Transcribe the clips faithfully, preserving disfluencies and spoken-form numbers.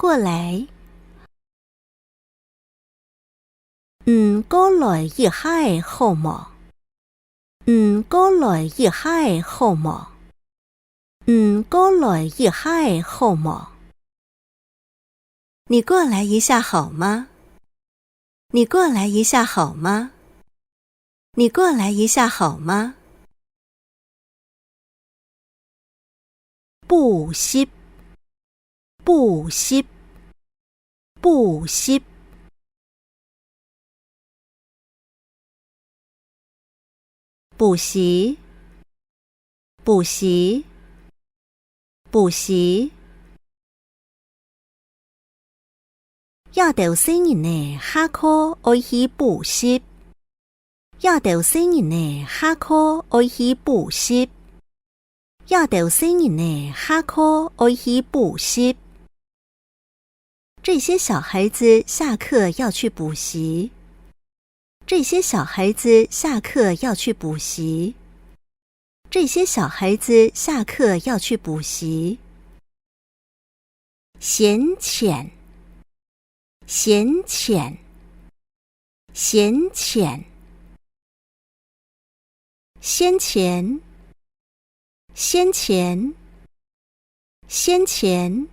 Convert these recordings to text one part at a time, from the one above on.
過來。你過來一下仔好無？你過來一下仔好無？你過來一下仔好無？你過來一下好嗎？你過來一下好嗎？你過來一下好嗎？補習，補習，補習。補習，補習，補習。 這兜細人仔下課愛去補習。這兜細人仔下課愛去補習。這兜細人仔下課愛去補習。這些小孩子下課要去補習。這些小孩子下課要去補習。這些小孩子下課要去補習。 閒錢，閒錢，閒錢。先前，先前，先前。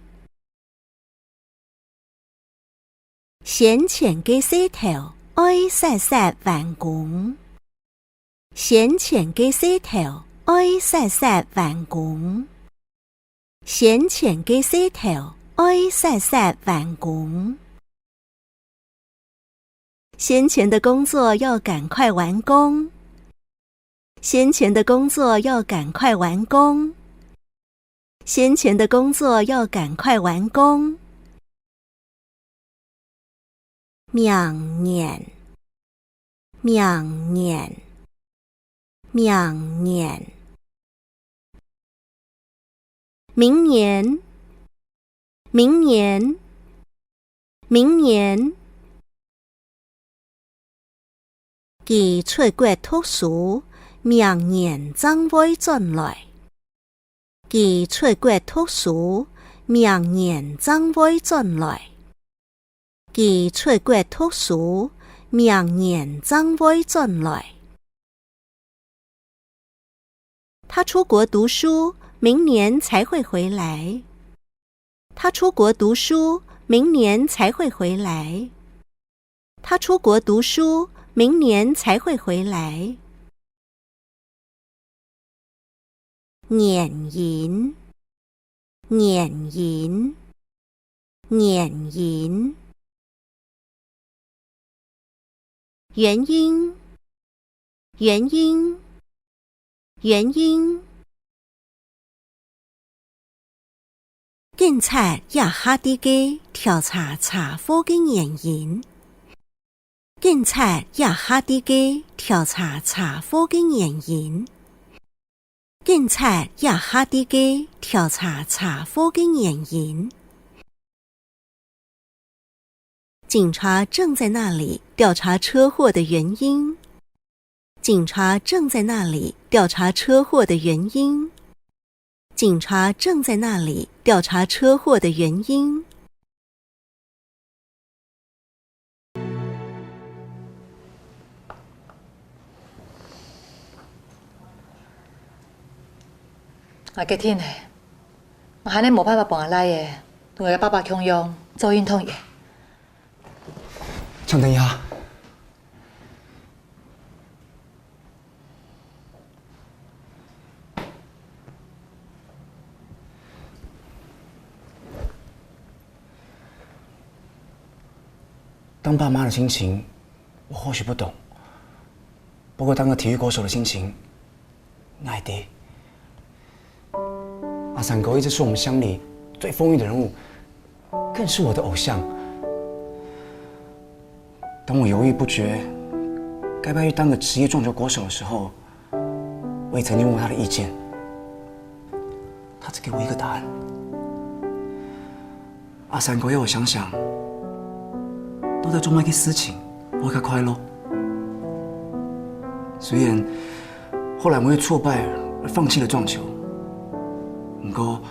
先前个事頭愛煞煞完工。 先前个事頭愛煞煞完工。先前个事頭愛煞煞完工。先前的工作要趕快完工。先前的工作要趕快完工。先前的工作要趕快完工。 明年，明年，明年。明年，明年，明年。 佢出國讀書，明年正會轉來。佢出國讀書，明年正會轉來。佢出國讀書，明年正會轉來。 他出國讀書，明年才會回來。他出國讀書，明年才會回來。他出國讀書，明年才會回來。原因， 原因，原因。原因，原因，原因。警察這下在該調查車禍个原因。 警察這下在該調查車禍个原因。警察這下在該調查車禍个原因。警察正在那裡調查車禍的原因。警察正在那裡調查車禍的原因。警察正在那裡調查車禍的原因。 𠊎決定了，𠊎還係無辦法分𠊎倈仔，同𠊎个爸爸共樣做運動員。請等一下。 當爸媽的心情，我或許不懂，不過當個體育國手的心情，𠊎知。阿三哥一直是我們鄉裡最風雲的人物， 更是我的偶像。當我猶豫不決，該不該去當個職業撞球國手的時候，我也曾經問過他的意見。他只給我一個答案。阿三哥要我想想，到底做麼个事情，𠊎較快樂。雖然後來我因為挫敗而放棄了撞球，不過